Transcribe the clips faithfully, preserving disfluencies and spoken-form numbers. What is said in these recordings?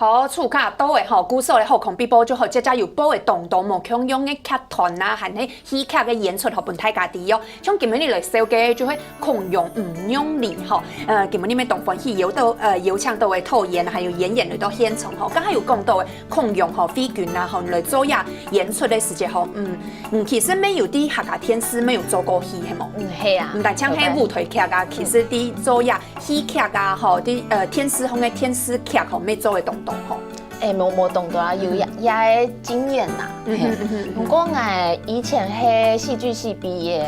好，厝下到个吼，故所个好康必報就好，這下有報个當多無共樣个劇團啊，還係戲劇个演出，好分大家知哦。像今晡日來紹介就係孔融吳玉玲吼，呃，今晡日乜當歡喜邀到呃邀請到个導演還有演員來到現場吼，剛才有講到个孔融吼，慧君啊吼，來做這演出个時節吼，嗯，嗯，其實乜有在客家電視乜有做過戲，係無？嗯，係啊，毋單淨係舞台劇啊，其實在做這戲劇啊，吼，在呃電視方个電視劇吼，乜做个當多吼。誒，無無當多啊，有也也个經驗啦。嘿，毋過𠊎以前係戲劇系畢業，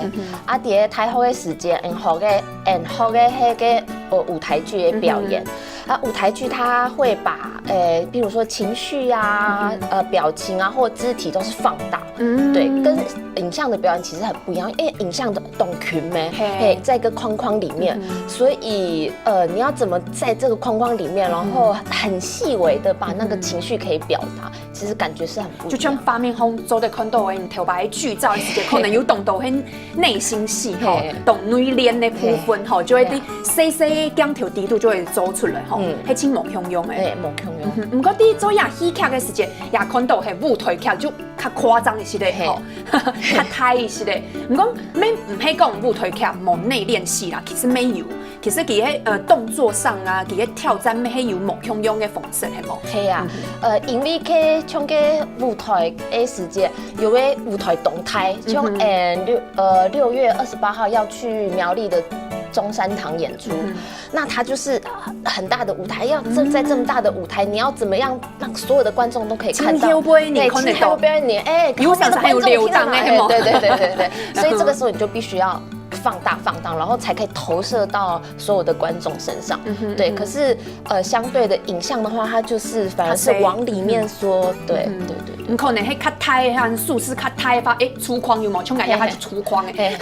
啊，佇个大學个時節，𠊎學个𠊎學个係个呃舞台劇个表演。啊，舞台劇它會把呃，比如說情緒啊、呃表情啊或肢體都是放大，對，跟影像的表演其實很不一樣，因為影像的短裙咩，嘿嘿，在一個框框裡面，所以呃，你要怎麼在這個框框裡面，然後很細微的把那個情緒可以表達，其實感覺是很不一樣。就像畫面上做得看到个，你頭擺劇照个時節，可能有當多係內心戲吼嘿，當內斂个部分吼，就會在細細个鏡頭底肚就會做出來吼，嗯係盡無共樣个。對，無共樣。嗯，毋過在做這戲劇个時節，也看到係舞台劇就較誇張一些个吼，較大一些个。毋過乜毋係講舞台劇無內斂戲啦，其實乜有，其實佢个呃動作上啊，佢个挑戰乜係有無共樣个方式，係無？係啊，呃，因為該像个舞台个時節，有个舞台動態，像嗯六呃六月二十八號要去苗栗的中山堂演出，那它就是很大的舞台，要這在這麼大的舞台，你要怎麼樣讓所有的觀眾都可以看到？盡後尾你對，看得到盡後尾你哎，有常常還有流動的哎，有沒有对对对对对，所以这个时候你就必须要放大放大，然后才可以投射到所有的观众身上。对，可是呃，相对的影像的话，它就是反而是往里面缩。对对对对。你可能係較大个，還係較大个話，誒，粗框有無？像人家就粗框个。嘿，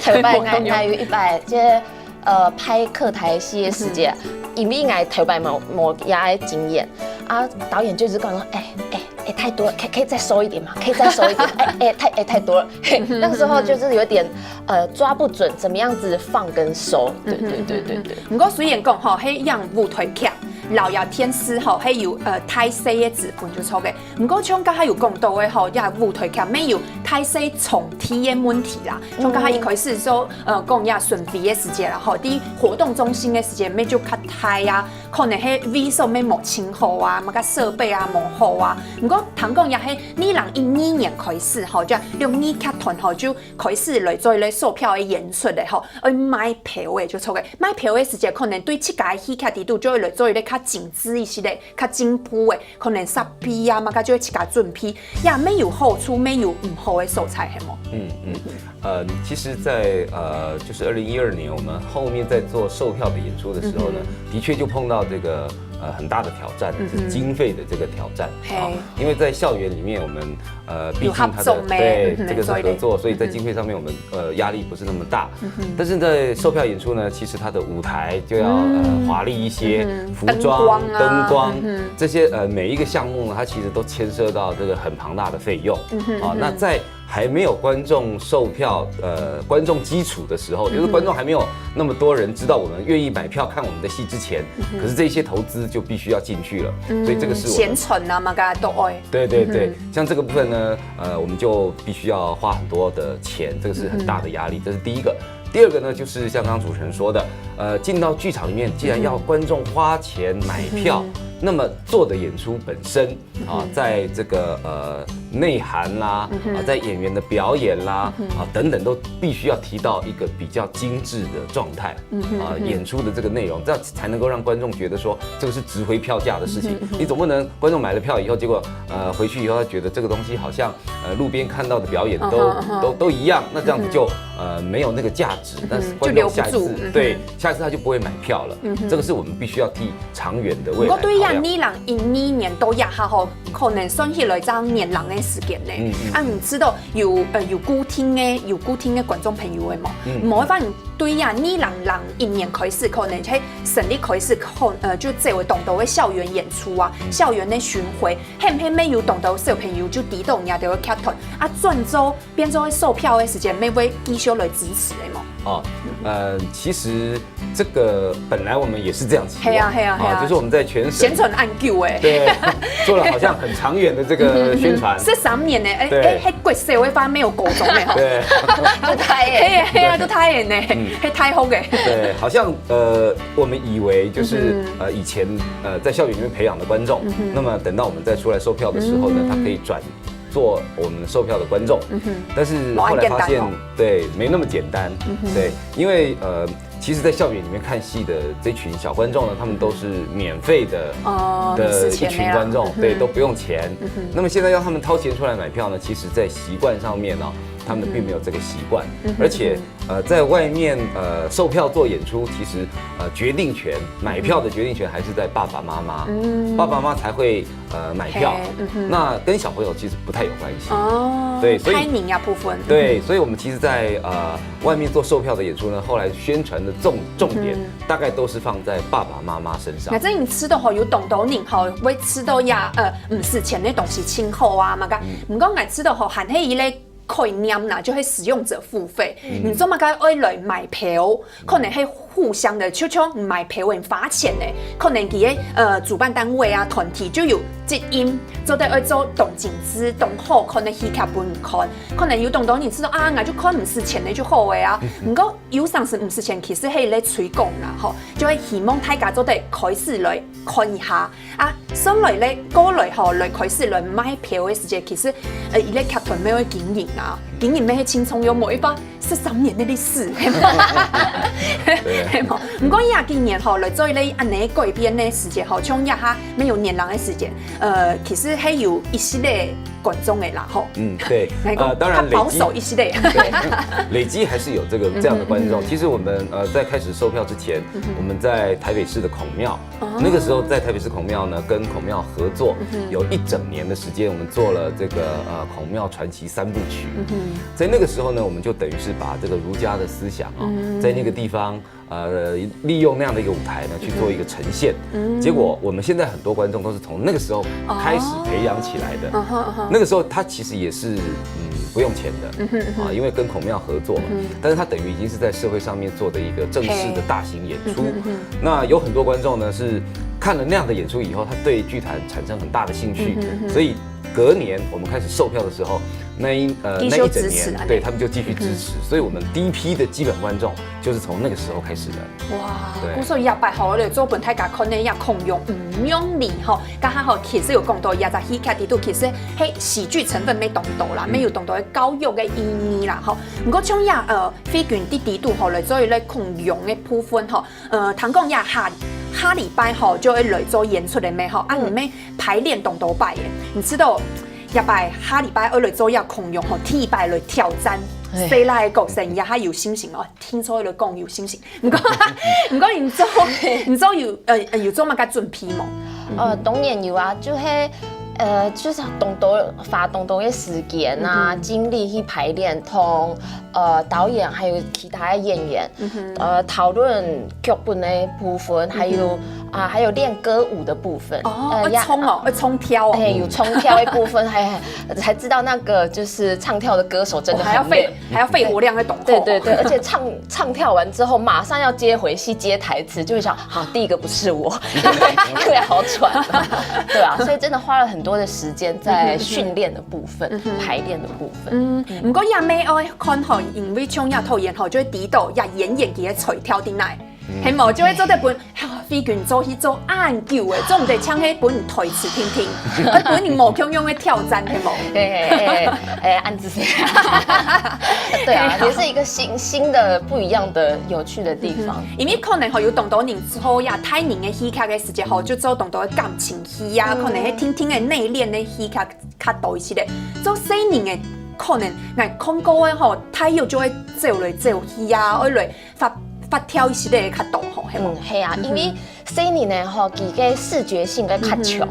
台北那那有一百，这呃拍客台戏的时节，因为我台北没没也经验啊，导演就是跟我说，哎哎哎，太多了，可以可以再收一点吗？可以再收一点，哎哎太哎太多了。嘿，那个时候就是有点呃抓不准怎么样子放跟收。对对对对对。毋過雖然講吼，係演舞台劇，摎這電視吼，係有呃大細个之分就著个。毋過像剛才有講到个吼，這舞台劇乜有大細場地个問題啦。像剛才一開始說，呃，講這巡迴个時節啦吼，在活動中心个時節乜就較大啊，可能係位所乜無清好啊，麼个設備啊無好啊。毋過聽講也係二零一二年開始吼，這六二劇團吼就開始來做一個售票个演出个吼，愛賣票个就著个。賣票个時節可能對自家个戲劇底肚就會來做一個較精緻一些个、較進步个，可能設備啊麼个就會自家準備，也乜有好處，乜有毋好个所在，係無？嗯嗯，呃，其实在，呃，就是二零一二年，我们后面在做售票的演出的时候呢，的确就碰到这个呃很大的挑战，就是经费的这个挑战。嘿啊，因为在校园里面，我们呃，毕有竟它的合作咩对嗯这个是合作，所以在经费上面我们呃压力不是那么大。但是在售票演出呢，其实它的舞台就要呃华丽一些，服装、灯光啊灯光这些呃每一个项目呢，它其实都牵涉到这个很庞大的费用。啊，那在还没有观众售票，呃，观众基础的时候，就是观众还没有那么多人知道我们愿意买票看我们的戏之前，可是这些投资就必须要进去了，所以这个是我们宣傳啊，麼个都愛。对对对，像这个部分呢，呃，我们就必须要花很多的钱，这个是很大的压力，这是第一个。第二个呢，就是像刚刚主持人说的，呃，进到剧场里面，既然要观众花钱买票，那么做的演出本身啊，在这个呃内涵啦，啊，在演员的表演啦，啊等等都必须要提到一个比较精致的状态，啊，演出的这个内容，这样才能够让观众觉得说这个是值回票价的事情。你总不能观众买了票以后，结果呃回去以后他觉得这个东西好像呃路边看到的表演都都都一样，那这样子就呃没有那个价值，那观众下一次对下一次他就不会买票了。这个是我们必须要替长远的未来考量。毋過對於二零一二年到這下吼，可能算起來正年零个時間呢。啊，毋知道有呃有固定个有固定个觀眾朋友个無？無个話，對於二零零一年開始，可能係成立開始，可呃就做會當多个校園演出啊，校園个巡迴，係毋係乜有當多小朋友就知到你兜个劇團啊，轉做變做售票个時間，乜會繼續來支持个無？啊，呃，其实这个本来我们也是这样期望，嘿啊嘿啊嘿啊就是我们在全省宣传恁久欸。对做了好像很长远的这个宣传，十三年呢，哎对哎，还国小个话没有国中的吼。对就太哎，嘿啊，都太哎呢，还太好个。对，好像呃，我们以为就是呃以前呃在校园里面培养的观众，那么等到我们再出来售票的时候呢，他可以转做我们的售票的观众，但是后来发现对没那么简单，对，因为呃。其实，在校园里面看戏的这群小观众呢，他们都是免费的哦的一免费钱的啦群观众，对，都不用钱。那么现在要他们掏钱出来买票呢，其实在习惯上面呢，他们并没有这个习惯，而且呃，在外面呃售票做演出，其实呃决定权买票的决定权还是在爸爸妈妈，爸爸妈妈才会呃买票嘿嗯，那跟小朋友其实不太有关系。哦，对所以开明呀部分。对，所以我们其实在，呃外面做售票的演出呢，后来宣传的重重点大概都是放在爸爸妈妈身上反。正你知道吼，有當多人吼，會知道呀，呃，毋使錢个東西真好啊嘛个。毋過𠊎知道吼，還係一个概念啦，就係使用者付費。你做麼个愛來買票？可能係互相的，就像你買票你花錢呢，可能佢个呃主办單位啊團體就有責任，做得愛做當精緻、當好看个戲劇分你看。可能有當多人知道啊，𠊎就看毋使錢个就好个啊。毋過有當時毋使錢，其實係咧推廣啦，吼，就係希望大家做得開始來看一下啊。上來咧，過來吼，來開始來買票个時節，其實呃，一个劇團乜愛經營啊，經營乜係輕鬆有無一把十三年个歷史，係無？係無？毋過呀，今年吼來做一个恁呢改變个時節吼，像這下乜有年零个時節，呃，其實係有一息个觀眾个啦吼。嗯，对，來講，呃，当然累积較保守一息个。对，累积还是有这个这样的观众。其实我们呃在开始售票之前，我们在台北市的孔庙，那个时候在台北市孔庙呢，跟孔庙合作，有一整年的时间，我们做了这个呃孔庙传奇三部曲。在那个时候呢，我们就等于是把这个儒家的思想啊，在那个地方。呃，利用那样的一个舞台呢，去做一个呈现，结果我们现在很多观众都是从那个时候开始培养起来的。那个时候他其实也是嗯不用钱的啊，因为跟孔庙合作嘛，但是他等于已经是在社会上面做的一个正式的大型演出。那有很多观众呢是看了那样的演出以后，他对剧团产生很大的兴趣，所以隔年我们开始售票的时候，那一呃继续那一整支持啊，年对他们就继续支持，所以我们第一批的基本观众就是从那个时候开始的。哇，對故所以這擺吼，我哋做本大家看呢，也共樣毋容易吼。剛剛吼，其實有講到這隻戲劇裡肚，其實係喜劇成分乜當多啦，乜有當多个教育个意義啦吼。毋過像這呃，飛君弟弟肚吼，來做一个共樣个部分吼，呃，聽講這下下禮拜吼就會來做演出个咩吼，啊，你乜排練當多擺个，你知道？這擺下禮拜愛來做這共樣吼，第一擺來挑戰，哎細賴个角色，也還有信心哦。 聽說你講有信心，毋過毋過你做你做有呃呃有做麼个準備無？呃，當然有啊，就係呃，就是當多花當多个時間啊、精力去排練，同呃導演還有其他的演員，呃討論劇本的部分，還有啊還有練歌舞的部分。哦，呃愛衝哦，愛衝跳哦。哎，有衝跳的部分，還才知道那個就是唱跳的歌手真的很累我還要費。還要費活量个動作。对对对，而且唱唱跳完之后，马上要接回戏接台词，就会想，好，第一个不是我，因为好喘，对啊，所以真的花了很多的时间在训练的部分、排练的部分。嗯，毋過也乜愛看吼，因為像這套演吼，就會知道這演員佢个才調在哪，係無？就會做得分啊，飛君做戲做恁久誒，做毋得像係分台詞聽聽，愛分你無共樣个挑戰，係無？哎哎哎，安子飞，对啊，也是一个新新的、不一样的、有趣的地方。因為可能吼有當多人做這大人个戲劇个時節吼，就做當多个感情戲啊，可能係定定个內斂个戲劇較多一些。做細人个可能，𠊎看過个吼，大約就會走來走去啊，愛來發發跳一些个較多吼，係無？嗯，系啊，因为細人呢吼，佢个视觉性个较强，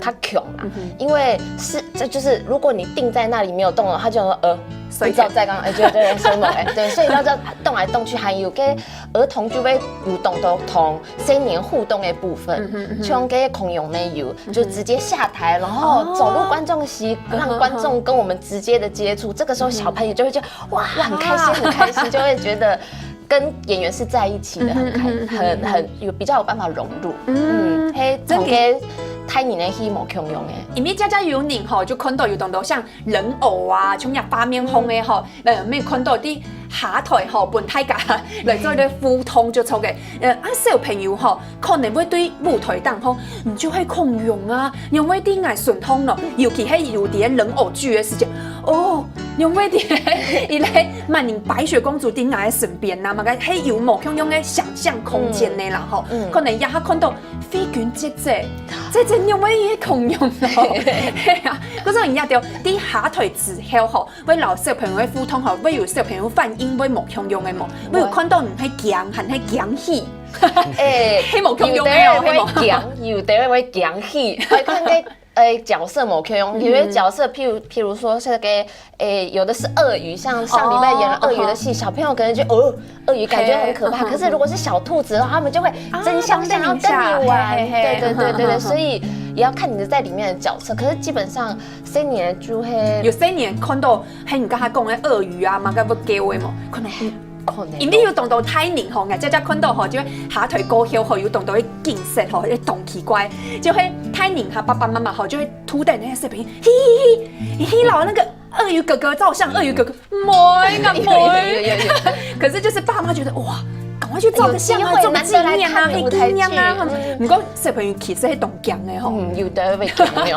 较强啦。因为是，这就是如果你定在那里没有动了，他就说呃，所以不知道在干嘛，哎，对对对，生猛哎，对，所以他就动来动去，还有个儿童就会互动都通，青年互动的部分，像个孔融呢有，就直接下台，然后走入观众席，让观众跟我们直接的接触，这个时候小朋友就会觉得哇，很开心，很开心，就会觉得跟演员是在一起的，很开，嗯哼嗯哼很很有比较有办法融入。嗯嗯，嘿，真的同个台语的戏无共样的。因为家家有人吼，就看到有当多像人偶啊，像那八面风的吼，呃，没看到的下台吼，本大家来做一个互动就错个。呃，啊，小朋友吼，可能会对舞台当吼，你就会共样啊，因为对爱顺通咯，尤其是有点人偶剧的时间，哦，因为点一类满人白雪公主在爱身边呐，嘛个，嘿，有无共样的想象空间的啦吼，嗯可能也还看到。 飞君姐姐，姐姐你有没有也恐龙哦？嘿啊，可是人家就在下台之后吼，会老小朋友会互动吼，会有小朋友反应会无共样的无，会有看到你会讲，还会讲戏，哎，黑毛恐龙的哦，有的人黑毛会讲，有的人会讲戏，会看个。呃，角色无共样，有的角色，譬如譬如说是个，诶，有的是鳄鱼，像上礼拜演了鳄鱼的戏，小朋友可能就哦，鳄鱼感觉很可怕。可是如果是小兔子的话，他们就会争相想要跟你玩。对对对对对，所以也要看你的在里面的角色。可是基本上，这年就会有些年看到，嘿，你刚才讲的鳄鱼啊，嘛，该不给我嘛，可能。可能因为有当多大人吼，人家家看到吼，就会下台过后吼，有当多会景色吼，会当奇怪，就会大人哈，爸爸妈妈吼，就会突然那些视频，嘿嘿嘿，嘿老那个鳄鱼哥哥照相，鳄鱼哥哥，没啊没。有有有有，可是就是爸妈觉得哇，赶快去照个相啊，有机会做个纪念啊，难得来看舞台纪念啊，剧他们，不过小朋友其实会当讲的吼，嗯，有的会讲没有，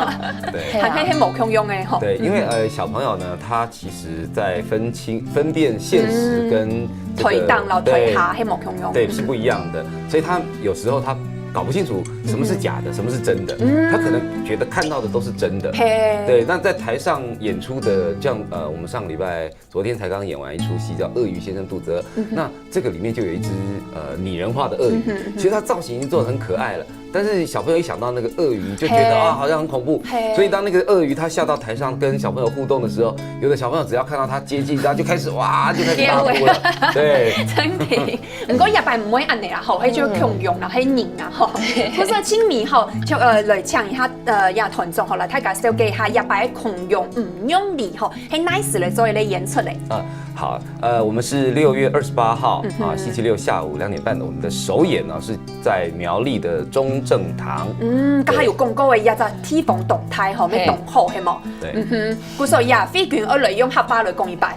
还还还无共样的吼，对，因为呃小朋友呢，他其实在分清分辨现实跟这个推档了对推下，还无共样，对，是不一样的，所以他有时候他搞不清楚什么是假的，什么是真的，他可能觉得看到的都是真的。嘿，对，那在台上演出的，像呃，我们上礼拜、昨天才刚演完一出戏叫《鳄鱼先生肚子饿》，那这个里面就有一只呃拟人化的鳄鱼，其实它造型已经做得很可爱了。但是小朋友一想到那个鳄鱼，就觉得嘿啊，好像很恐怖。嘿所以当那个鳄鱼它下到台上跟小朋友互动的时候，有的小朋友只要看到它接近，他就开始哇，就开始大哭了。对，真的。不过也摆毋会安尼啦，吼，迄就共用啦，迄人啦，吼。不过青迷吼，就呃来请一下呃亞團長吼，來大家紹介一下也擺共用毋用理吼，迄 nice 來做一個演出嘞。啊，好，呃，我们是六月二十八号啊，星期六下午两点半的，我们的首演呢是在苗栗的中正堂。嗯，剛才有講過的，也在地方動態吼，嘿要動好，係無？对，嗯哼，故所以啊，飛卷二來用客話來講一擺。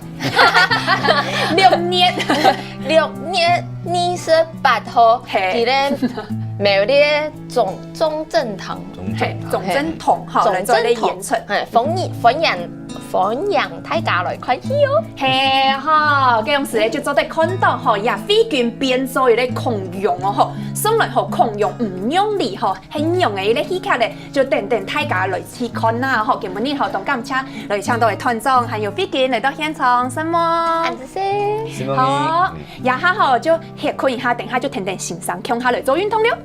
六月，六月二十八號，嘿佢咧苗栗中中正堂，中嘿正，堂。中正堂吼，來做一個演出。嘿，歡迎歡迎歡迎大家來看戲哦。嘿吼，這樣子咧就做得看到吼，也飛卷變做一個共用哦吼，上來吼共用毋用理吼，很用的一個戲劇咧，就等等大家來去看啦吼。今晡日吼，當感謝來請到的團長，還有飛卷來到現場，什麼？安子生。西蒙好尼，，這下吼就歇睏一下，等下就等等先生共下來做運動了。